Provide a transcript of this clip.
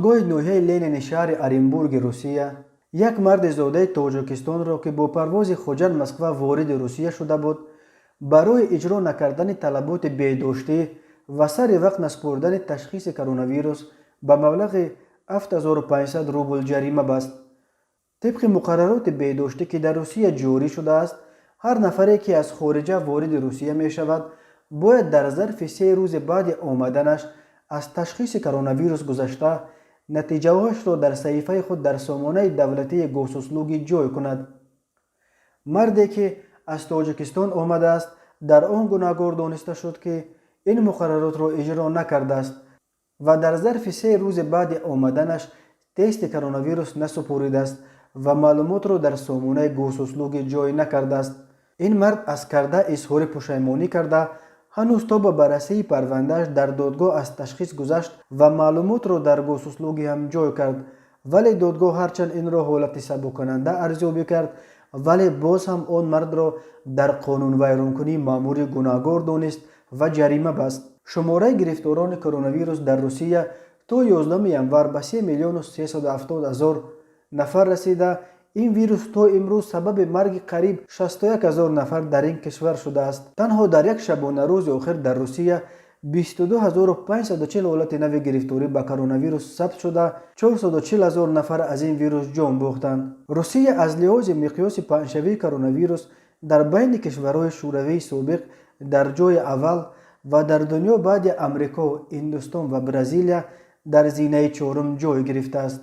Додгоҳи ноҳияи Ленини шаҳри Оренбурги Русия як марди зодаи Тоҷикистонро, ки бо парвози Хуҷанд Москва вориди Русия шуда буд, барои иҷро накардани талаботи беҳдоштӣ ва сари вақт насупурдани ташхиси коронавирус ба маблағи 7500 рубл ҷарима баст. Тибқи муқаррароти беҳдоштӣ, ки дар Русия ҷорӣ шудааст, ҳар нафаре, ки аз хориҷа вориди Русия мешавад, бояд дар зарфи 3 рӯзи баъди омаданаш аз ташхиси коронавирус гузашта, натиҷаҳояшро дар саҳифаи худ дар сомонаи давлатии Госуслуги ҷой кунад. Марде, ки аз Тоҷикистон омадааст, дар он гунаҳгор дониста шуд, ки ин муқарраротро иҷро накардааст ва дар зарфи 3 рӯзи баъди омаданаш тести коронавирус насупоридааст ва маълумотро дар сомонаи Госуслуги ҷой накардааст. Ин мард аз карда изҳори пушаймонӣ карда, ҳанӯз то ба баррасии парвандааш дар додгоҳ аз ташхис гузашт ва маълумотро дар Госуслуги ҳам ҷой кард. Вале додгоҳ ҳарчанд инро ҳолати сабуккунанда арзёбӣ кард, вале боз ҳам он мардро дар қонунвайронкунии маъмурӣ гунаҳгор донист ва ҷарима баст. Шумораи гирифторони коронавирус дар Русия то 11 январ ба 3 миллиону 370 ҳазор нафар расида, ин вирус то имрӯз сабаби марги қариб 61 ҳазор нафар дар ин кишвар шудааст. Танҳо дар як шабонарӯзи охир дар Русия 22 540 ҳолати нави гирифторӣ ба коронавирус сабт шуда, 440 ҳазор нафар аз ин вирус ҷон бохтанд. Русия аз лиҳози миқёси паҳншавии коронавирус дар байни кишварҳои Шӯравии собиқ дар ҷои аввал ва дар дунё баъди Амрико, Ҳиндустон ва Бразилия дар зинаи чорум ҷой гирифтааст.